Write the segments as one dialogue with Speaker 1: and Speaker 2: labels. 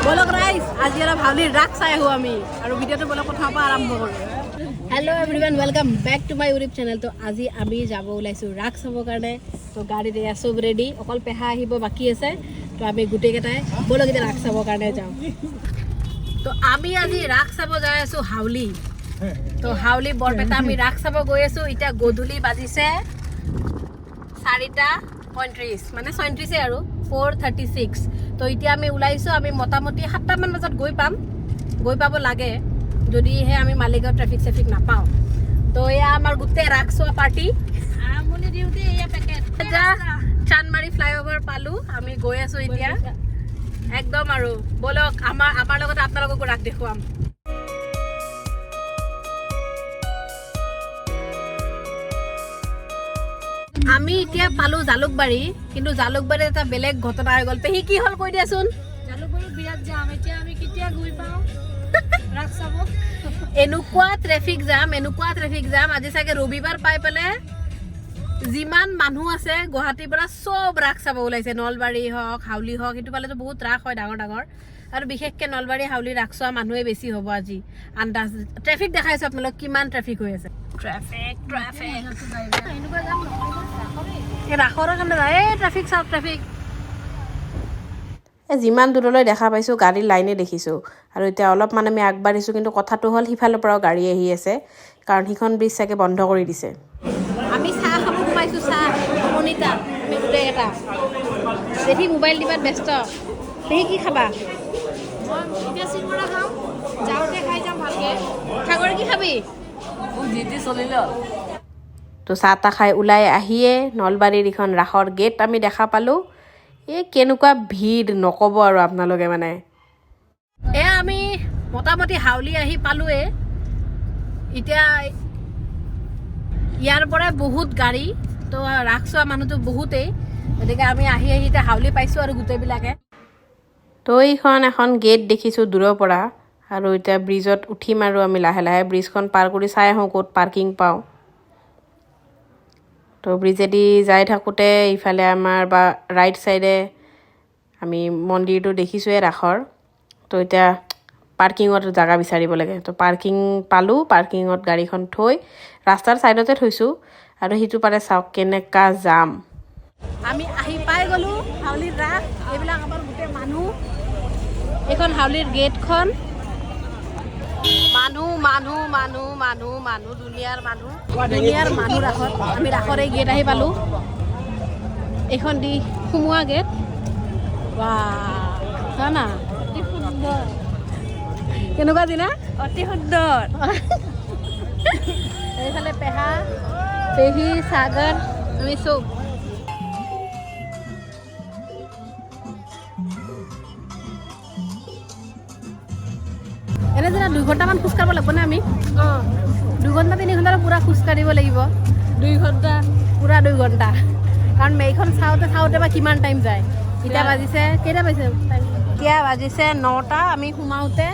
Speaker 1: বলক ৰাইজ, আজি অলপ হাউলিৰ ৰাস চাই আহোঁ আমি আৰু ভিডিঅ'টো বলক প্ৰথমৰ পৰা আৰম্ভ কৰোঁ। Hello everyone, welcome back to my YouTube channel. তো আজি আমি যাব ওলাইছোঁ ৰাস চাবৰ কাৰণে। তো গাড়ীত এয়া চব ৰেডি, অকল পেহা আহিব বাকী আছে। তো আমি গোটেইকেইটাই ব'লক এতিয়া ৰাস চাবৰ কাৰণে যাওঁ। তো আমি আজি ৰাস চাব যাই আছোঁ হাউলি। তো হাউলি বৰপেটা আমি ৰাস চাব গৈ আছোঁ। এতিয়া গধূলি বাজিছে 4:35, মানে 36 আৰু 4:36। তো এতিয়া আমি ওলাইছোঁ, আমি মোটামুটি 7টামান বজাত গৈ পাম, গৈ পাব লাগে, যদিহে আমি মালিগাঁও ট্ৰেফিক চেফিক নাপাওঁ। তো এয়া আমাৰ গোটেই ৰাস চোৱা পাৰ্টি।
Speaker 2: আৰম্ভণি দিওঁতে এয়া পেকেট।
Speaker 1: চান্দমাৰী ফ্লাইঅভাৰ পালোঁ, আমি গৈ আছোঁ এতিয়া একদম। আৰু ব'লক, আমাৰ লগতে আপোনালোককো ৰাস দেখুৱাম। আমি এতিয়া পালো জালুকবাৰী, কিন্তু জালুকবাৰীত এটা বেলেগ ঘটনা হৈ গ'ল। পেহী, কি হ'ল কৈ দিয়াচোন।
Speaker 2: জালুকবাৰীত বিৰাট জাম, এতিয়া আমি কেতিয়া গৈ পাওঁ ৰাস চাব?
Speaker 1: এনেকুৱা ট্ৰেফিক জাম, এনেকুৱা ট্ৰেফিক জাম, আজি চাগে ৰবিবাৰ পাই পেলাই যিমান মানুহ আছে গুৱাহাটীৰ পৰা চব ৰাস চাব ওলাইছে। নলবাৰী হওক, হাউলি হওক, সেইটো ফালেতো বহুত ৰাস হয় ডাঙৰ ডাঙৰ, আৰু বিশেষকৈ নলবাৰী হাউলি ৰাস চোৱা মানুহে বেছি হ'ব আজি আন্দাজ। ট্ৰেফিক দেখাইছোঁ আপোনালোক, কিমান ট্ৰেফিক হৈ আছে। ট্ৰেফিক ট্ৰেফিক,
Speaker 2: এনেকুৱা জাম নহয় ৰাসৰে।
Speaker 1: এই ৰাসৰ কাৰণে এই ট্ৰেফিক চাওক, ট্ৰেফিক। এই যিমান দূৰলৈ দেখা পাইছোঁ গাড়ীৰ লাইনে দেখিছোঁ। আৰু এতিয়া অলপমান আমি আগবাঢ়িছোঁ, কিন্তু কথাটো হ'ল সিফালৰ পৰাও গাড়ী আহি আছে, কাৰণ সিখন ব্ৰিজ চাগে বন্ধ কৰি দিছে। আমি চাহ খাব সোমাইছোঁ, চাহ মনিতা, আমি গোটেই এটা দেখি মোবাইল দিবাত ব্যস্ত। পেহী, কি খাবা?
Speaker 2: মই এতিয়া চিঙৰা খাম, যাওঁতে খাই যাম ভালকে।
Speaker 1: সাগৰ, কি খাবি?
Speaker 2: যি চলিলে।
Speaker 1: তো চাহ তাহ খাই ওলাই আহিয়ে নলবাৰীৰ এইখন ৰাসৰ গেট আমি দেখা পালোঁ। এই কেনেকুৱা ভিৰ নক'ব আৰু আপোনালোকে। মানে এয়া আমি মোটামুটি হাউলি আহি পালোঁৱে। এতিয়া ইয়াৰ পৰাই বহুত গাড়ী, তো ৰাস চোৱা মানুহটো বহুতেই, গতিকে আমি আহি আহি এতিয়া হাউলি পাইছোঁ আৰু গোটেইবিলাকে। তো এইখন এখন গেট দেখিছোঁ দূৰৰ পৰা, আৰু এতিয়া ব্ৰিজত উঠিম আৰু আমি লাহে লাহে ব্ৰিজখন পাৰ কৰি চাই আহোঁ ক'ত পাৰ্কিং পাওঁ। তো ব্ৰিজেদি যাই থাকোঁতে ইফালে আমাৰ বা ৰাইট ছাইডে আমি মন্দিৰটো দেখিছোঁৱে ৰাসৰ। তো এতিয়া পাৰ্কিঙত জেগা বিচাৰিব লাগে। তো পাৰ্কিং পালোঁ, পাৰ্কিঙত গাড়ীখন থৈ ৰাস্তাৰ ছাইডতে থৈছোঁ। আৰু সিটো পাৰে চাওক কেনেকুৱা জাম। আমি আহি পাই গ'লোঁ হাউলিৰ ৰাস। এইবিলাক আমাৰ গোটেই মানুহ, এইখন হাউলিৰ গেটখন, মানুহ মানুহ মানুহ মানুহ মানুহ, দুনিয়াৰ মানুহ, দুনিয়াৰ মানুহ ৰাসত। আমি ৰাসৰ এই গেট আহি পালোঁ, এইখন দি সোমোৱা গেট। বাহ, না।
Speaker 2: অতি সুন্দৰ।
Speaker 1: কেনেকুৱা দিনা?
Speaker 2: অতি সুন্দৰ।
Speaker 1: এইফালে পেহা পেহী, সাগৰ, আমি চব। এনে যেনে 2 ঘণ্টামান খোজকাঢ়িব লাগিব নে আমি?
Speaker 2: অঁ।
Speaker 1: 2 ঘণ্টা 3 ঘণ্টা পূৰা খোজকাঢ়িব লাগিব।
Speaker 2: 2 ঘণ্টা।
Speaker 1: পূৰা 2 ঘণ্টা, কাৰণ এইখন চাওঁতে চাওঁতে বা কিমান টাইম যায়। এতিয়া বাজিছে কেইটা বাজিছে? এতিয়া বাজিছে 9টা। আমি সোমাওঁতে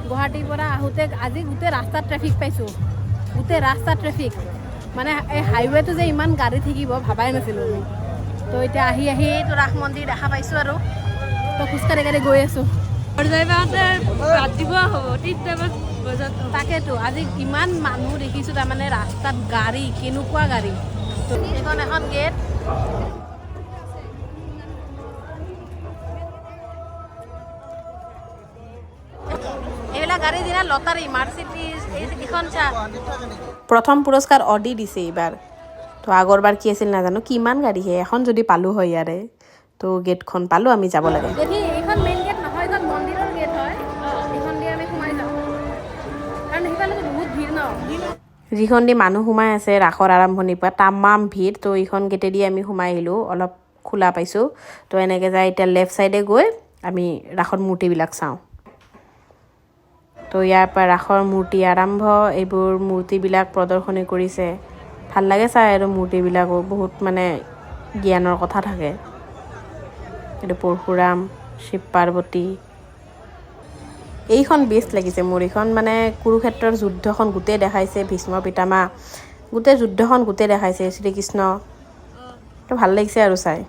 Speaker 1: গুৱাহাটীৰ পৰা আহোঁতে আজি গোটেই ৰাস্তাত ট্ৰেফিক পাইছোঁ, গোটেই ৰাস্তাত ট্ৰেফিক। মানে এই হাইৱেটো যে ইমান গাড়ী থাকিব ভাবাই নাছিলোঁ আমি। তো এতিয়া আহি আহি এইটো ৰাস মন্দিৰ দেখা পাইছোঁ আৰু তো খোজকাঢ়ি কাঢ়ি গৈ আছোঁ।
Speaker 2: ঘৰ যাই পাওঁতে ৰাতিপুৱা হ'ব, 3টামান বজাত হ'ব।
Speaker 1: তাকেতো, আজি ইমান মানুহ দেখিছোঁ, তাৰমানে ৰাস্তাত গাড়ী কেনেকুৱা গাড়ী। এইখন এখন গেট। এইবিলাক গাড়ী দিনা লটাৰী, মাৰ্চিডিজ, এইখন চা। প্ৰথম পুৰস্কাৰ অডি দিছে এইবাৰ। তো আগৰবাৰ কি আছিল নাজানো। কিমান গাড়ীহে, এখন যদি পালোঁ হয় ইয়াৰে। তো গেটখন পালোঁ, আমি যাব লাগে। দেখি, এইখন মেইন গেট নহয়, এইখন মন্দিৰৰ গেট হয়। এইখন দি আমি সোমাই যাওঁ, কাৰণ সেইফালেতো বহুত ভিৰ ন। যিখন দি মানুহ সোমাই আছে ৰাসৰ আৰম্ভণিৰ পৰা তামাম ভিৰ। তো এইখন গেটেদি আমি সোমাই আহিলোঁ, অলপ খোলা পাইছোঁ। তো এনেকৈ যাই এতিয়া লেফ্ট ছাইডে গৈ আমি ৰাসৰ মূৰ্তিবিলাক চাওঁ। তো ইয়াৰ পৰা ৰাসৰ মূৰ্তি আৰম্ভ। এইবোৰ মূৰ্তিবিলাক প্ৰদৰ্শনী কৰিছে, ভাল লাগে চাই। আৰু মূৰ্তিবিলাকো বহুত মানে জ্ঞানৰ কথা থাকে। এইটো পৰশুৰাম, শিৱ পাৰ্বতী। এইখন বেষ্ট লাগিছে মোৰ। এইখন মানে কুৰুক্ষেত্ৰৰ যুদ্ধখন গোটেই দেখাইছে, ভীষ্ম পিতামহ, গোটেই যুদ্ধখন গোটেই দেখাইছে, শ্ৰীকৃষ্ণ। তো ভাল লাগিছে আৰু চাই।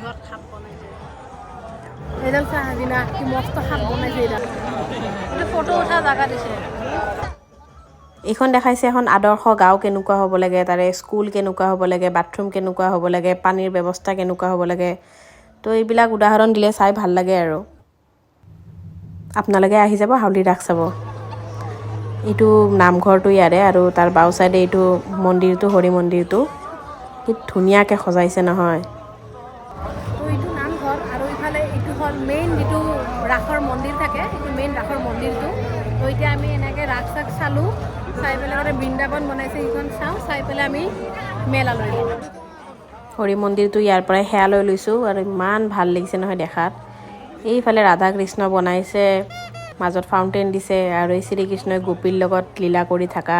Speaker 1: বৃহৎ সাপ বনাইছে। এইডাল চা দিনা কি মস্ত সাপ বনাইছে এইডাল। এইটো ফটো উঠা জাগা দিছে।
Speaker 3: এইখন দেখাইছে এখন আদৰ্শ গাঁও কেনেকুৱা হ'ব লাগে, তাৰে স্কুল কেনেকুৱা হ'ব লাগে, বাথৰুম কেনেকুৱা হ'ব লাগে, পানীৰ ব্যৱস্থা কেনেকুৱা হ'ব লাগে। তো এইবিলাক উদাহৰণ দিলে চাই ভাল লাগে আৰু। আপোনালোকে আহি যাব হাউলি ৰাস চাব। এইটো নামঘৰটো ইয়াৰে আৰু তাৰ বাওঁ চাইডে এইটো মন্দিৰটো, হৰি মন্দিৰটো কি ধুনীয়াকৈ সজাইছে নহয়।
Speaker 1: তো এইটো নামঘৰ আৰু ইফালে এইটো হ'ল মেইন যিটো ৰাসৰ মন্দিৰ থাকে, এইটো মেইন ৰাসৰ মন্দিৰটো। তো এতিয়া আমি এনেকৈ ৰাস চাস চালোঁ, চাই পেলাই মানে বৃন্দাবন বনাইছে সেইখন চাওঁ, চাই পেলাই আমি মেলালৈ যাম।
Speaker 3: হৰি মন্দিৰটো ইয়াৰ পৰাই সেৱা লৈ লৈছোঁ আৰু ইমান ভাল লাগিছে নহয় দেখাত। এইফালে ৰাধা কৃষ্ণ বনাইছে, মাজত ফাউণ্টেইন দিছে আৰু এই শ্ৰীকৃষ্ণই গোপীৰ লগত লীলা কৰি থকা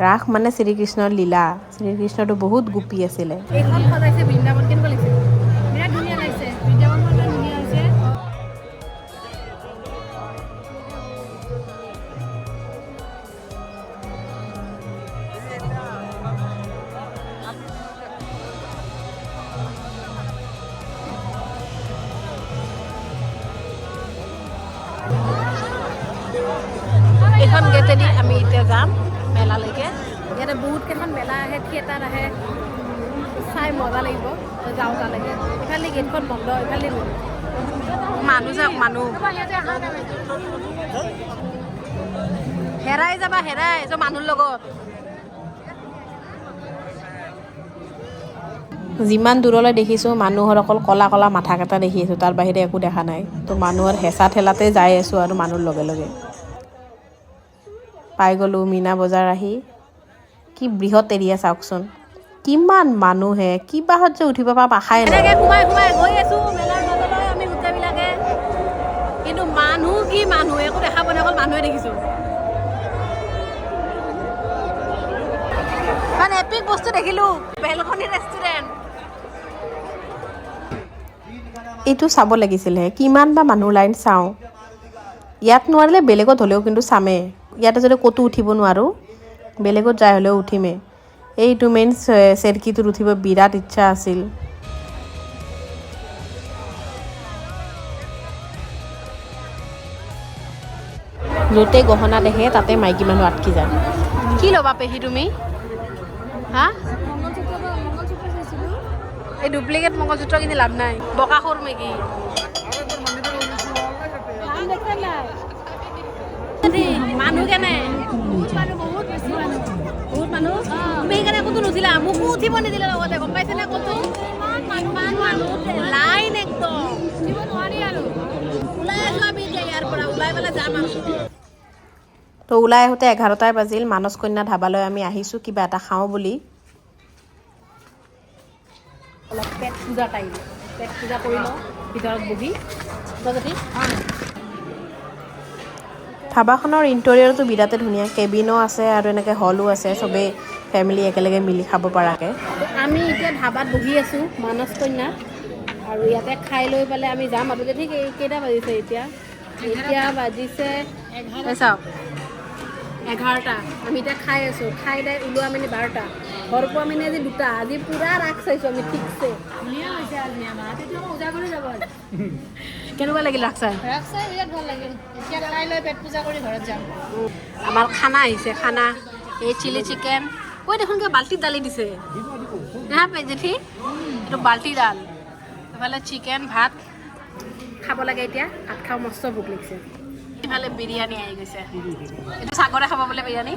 Speaker 3: ৰাস মানে শ্ৰীকৃষ্ণৰ লীলা। শ্ৰীকৃষ্ণটো বহুত গোপী আছিলে।
Speaker 1: এইখন সজাইছে বৃন্দাবন, কেনেকুৱা লাগিছে?
Speaker 2: বিৰাট ধুনীয়া লাগিছে, বৃন্দাবনখন ধুনীয়া হৈছে।
Speaker 1: এইখন গেটেদি আমি এতিয়া যাম মেলালৈকে। ইয়াতে বহুত কেইখন মেলা আহে, থিয়েটাৰ আহে, চাই মজা লাগিব। যাওঁ তালৈকে। ইফালে গেটখন বন্ধ, ইফালে মানুহ যাওক, মানুহ হেৰাই যাবা, হেৰাই যোৱা মানুহৰ লগত।
Speaker 3: যিমান দূৰলৈ দেখিছোঁ মানুহৰ অকল ক'লা ক'লা মাথা কেইটা দেখি আছোঁ, তাৰ বাহিৰে একো দেখা নাই। তো মানুহৰ হেঁচা ঠেলাতে যাই আছোঁ আৰু মানুহৰ লগে লগে পাই গ'লোঁ মীনা বজাৰ আহি। কি বৃহৎ এৰিয়া চাওকচোন, কিমান মানুহে কিবাহত যে উঠিব পৰা আশাই নাই।
Speaker 1: এনেকে সোমাই সোমাই গৈ আছোঁ মেলাৰ মাজলৈ আমি গোটেইবিলাকে, কিন্তু মানুহ কি মানুহ একো দেখা পোৱা নাই, অকল মানুহে দেখিছোঁ। মানে এপিক বস্তু দেখিলোঁ, বেলকনি ৰেষ্টুৰেণ্ট।
Speaker 3: এইটো চাব লাগিছিলহে, কিমান বা মানুহ লাইন চাওঁ। ইয়াত নোৱাৰিলে বেলেগত হ'লেও কিন্তু চামেই। ইয়াতে যদি ক'তো উঠিব নোৱাৰোঁ বেলেগত যাই হ'লেও উঠিমেই। এইটো মেইন চেৰকীটোত উঠিব বিৰাট ইচ্ছা আছিল। য'তে গহনা দেখে তাতে মাইকী মানুহ আটকি যায়।
Speaker 1: কি ল'বা পেহী তুমি? হা,
Speaker 2: মংগলসূত্ৰ চাইছিলোঁ।
Speaker 1: এই ডুপ্লিকেট মংগলসূত্ৰ কিনি লাভ নাই, বকা সৰু মেগী। মানুহ কেনে?
Speaker 2: বহুত মানুহ, বহুত বেছি মানুহ।
Speaker 1: বহুত মানুহ। তুমি সেইকাৰণে ক'তো নুঠিলা, মোকো উঠিব নিদিলে লগতে, গম পাইছেনে? ক'তো ইমান মানুহ, লাইন একদম,
Speaker 2: উঠিব নোৱাৰি আৰু।
Speaker 1: ওলাই আছো আমি এতিয়া ইয়াৰ পৰা, ওলাই পেলাই যাম আৰু।
Speaker 3: তো ওলাই আহোঁতে 11টাই বাজিল। মানস কন্যা ধাবালৈ আমি আহিছোঁ কিবা এটা খাওঁ বুলি।
Speaker 1: অলপ পেট পূজা টাইম, পেট পূজা কৰি লওঁ ভিতৰত বহি।
Speaker 3: ধাবাখনৰ ইণ্টেৰিয়ৰটো বিৰাটে ধুনীয়া, কেবিনো আছে আৰু এনেকৈ হলো আছে, চবেই ফেমিলি একেলগে মিলি খাব পৰাকৈ।
Speaker 1: আমি এতিয়া ধাবাত বহি আছোঁ মানস কন্যা, আৰু ইয়াতে খাই লৈ পেলাই আমি যাম আৰু। ঠিক কেইটা বাজিছে এতিয়া? এতিয়া বাজিছে চাওক 11টা। আমি এতিয়া খাই আছোঁ, খাই দাই ওলোৱা মানে 12টা, ঘৰ পোৱা মানে আজি 2টা। আজি পূৰা ৰাস চাইছোঁ আমি ঠিকছে।
Speaker 2: ধুনীয়া হৈছে আজি আমাৰ। তেতিয়া মই উজাগৰি যাব আজি।
Speaker 1: কেনেকুৱা লাগিল ৰাস চাই?
Speaker 2: ৰাস চাই বিৰাট ভাল লাগিল। এতিয়া খাই লৈ পেট পূজা কৰি ঘৰত যাম।
Speaker 1: আমাৰ খানা আহিছে, খানা এই চিলি চিকেন। ঐ দেখোন কিবা বাল্টিত দালি দিছে হা জেঠী, এইটো বাল্টি ডাল। এইফালে চিকেন ভাত খাব লাগে এতিয়া, ভাত খাওঁ, মস্ত ভোক লাগিছে। ইফালে বিৰিয়ানী আহি গৈছে, এইটো সাগৰে খাব বোলে বিৰিয়ানী।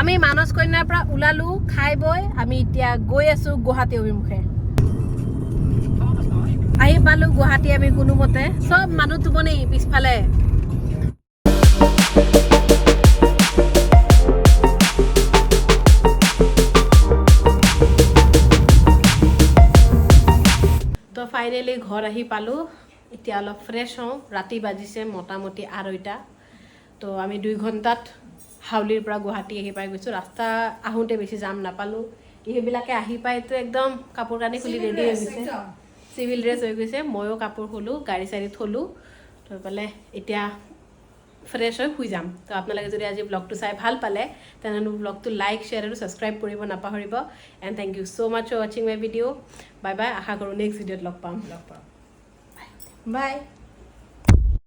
Speaker 1: আমি মানস কন্যাৰ পৰা ওলালো খাই বৈ, আমি এতিয়া গৈ আছো গুৱাহাটী অভিমুখে। আহি পালো গুৱাহাটী আমি কোনোমতে, চব মানুহ টোপনি পিছফালে। তো ফাইনেলি ঘৰ আহি পালোঁ, এতিয়া অলপ ফ্ৰেছ হওঁ। ৰাতি বাজিছে মোটামুটি 2:30। তো আমি 2 ঘণ্টাত হাউলিৰ পৰা গুৱাহাটী আহি পাই গৈছোঁ। ৰাস্তা আহোঁতে বেছি জাম নাপালোঁ। সেইবিলাকে আহি পাইতো একদম কাপোৰ কানি খুলি ৰেডি হৈ গৈছে।
Speaker 3: চিভিল ড্ৰেছ হৈ গৈছে। ময়ো কাপোৰ খুলোঁ, গাড়ী চাড়ী থ'লোঁ, থৈ পেলাই এতিয়া ফ্ৰেছ হৈ শুই যাম। তো আপোনালোকে যদি আজি ব্লগটো চাই ভাল পালে, তেনেহ'লে ব্লগটো লাইক, শ্বেয়াৰ আৰু ছাবস্ক্ৰাইব কৰিব নাপাহৰিব। And thank you so much for watching my video. Bye bye. আশা কৰোঁ নেক্সট ভিডিঅ'ত লগ পাম।
Speaker 1: লগ পাম, বাই।